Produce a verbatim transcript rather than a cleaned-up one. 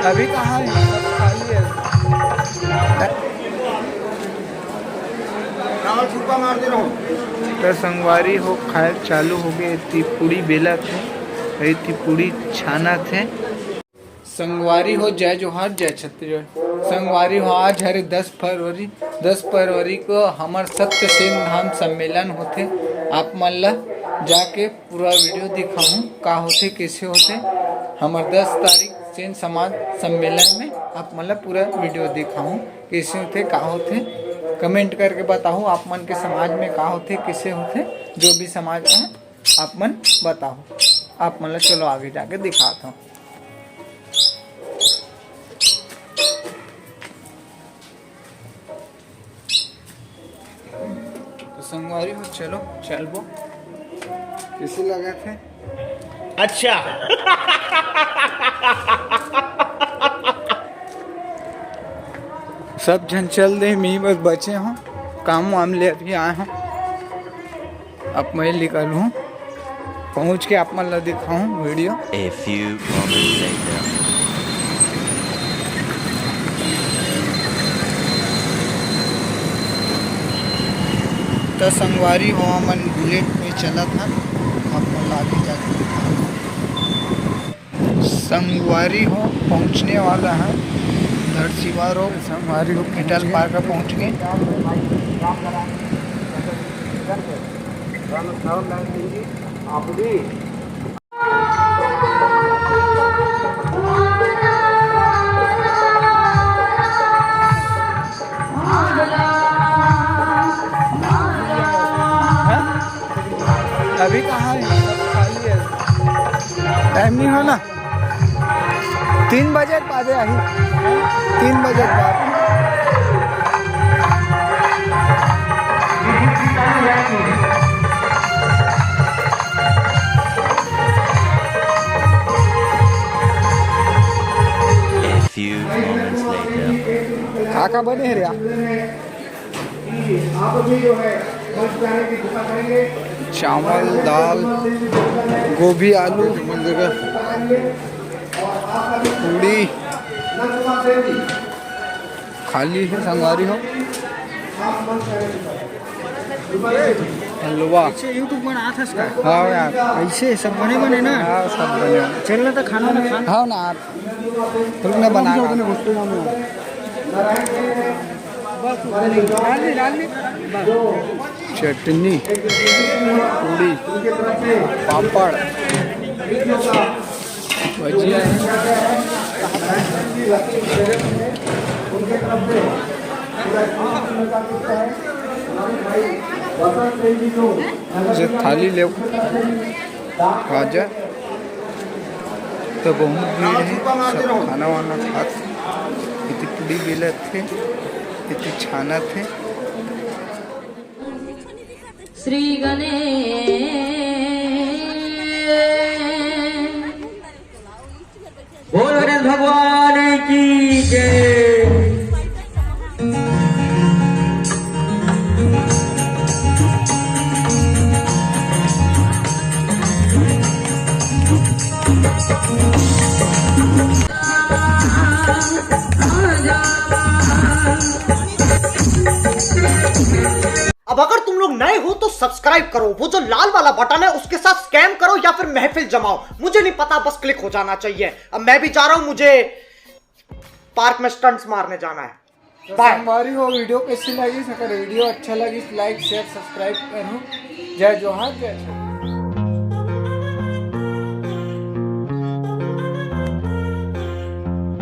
अभी कहाँ है? सब खाली है। चावल छुपा मार दे रहा हूँ। तो संगवारी हो, खाए चालू हो गए। एती पूड़ी बेलत हे, एती पूड़ी छानत हे। संगवारी हो, जय जोहार, जय छत्तीसगढ़। संगवारी हो, आज हरे दस फरवरी। दस फरवरी को हमर सत्य सेन धाम सम्मेलन होथे। आप मन ला जाके पूरा वीडियो दिखाहूँ, का होथे, कैसे होथे। हमर दस तारीख सेन समाज सम्मेलन में आप मन ला पूरा वीडियो दिखाहूँ, कैसे होथे, का होथे। कमेंट करके बताहू, आप मन के समाज में का होथे, कैसे होथे, जो भी समाज है, आप मन बताहू। आप मन ला चलो आगे जाके दिखात हूँ। तो संगवारी हो, चलो चलबो। कैसे लगे थे? अच्छा। सब झन चल दे, मैं बस बचे हूँ, काम वाम ले अभी आए हूँ। अब मैं निकलूँ, पहुँच के आप मन ला दिखाऊँ video. A few moments later. त संगवारी हो, हमन बुलेट में चलत हन, आप मन ला आगे जाके दिखाऊँ। संगवारी हो, पहुंचने वाला है धरसीवा रोड। संगवारी हो, कैटल पार्क पहुंच गए। अभी कहाँ है? खाली है। टाइम नहीं हो ना, तीन बजे के बाद आही, तीन बजे के बाद। A few moments later. का का बने हे रे? चावल, दाल, गोभी, आलू, पूड़ी, खाली है संगवारी हो। हलवा। अच्छा, YouTube बनात हस का? हाँ यार। ऐसे सब बने बने ना? हाँ, सब बने। चल ना तो खाना ना खा। हाँ ना। रुक ना, बना रहा। चटनी, पूड़ी, पापड़, भजिया है। जे थाली ले खाजा। तो बहुत भीड़ है, सब खाना वाना खात, एती पूड़ी बेलत थे, एती छानत थे। श्री गणेश, बोल गणेश भगवान की जय। अब अगर तुम लोग नए हो तो सब्सक्राइब करो, वो जो लाल वाला बटन है उसके साथ स्कैम करो या फिर महफिल जमाओ, मुझे नहीं पता, बस क्लिक हो जाना चाहिए। अब मैं भी जा रहा हूँ, मुझे पार्क में स्टंट्स मारने जाना है। तो बाय। संगवारी हो, वीडियो कैसी लगी? अगर वीडियो अच्छा लगी, लाइक, शेयर, सब्सक्राइब करो। जय जोहार, जय जोहार।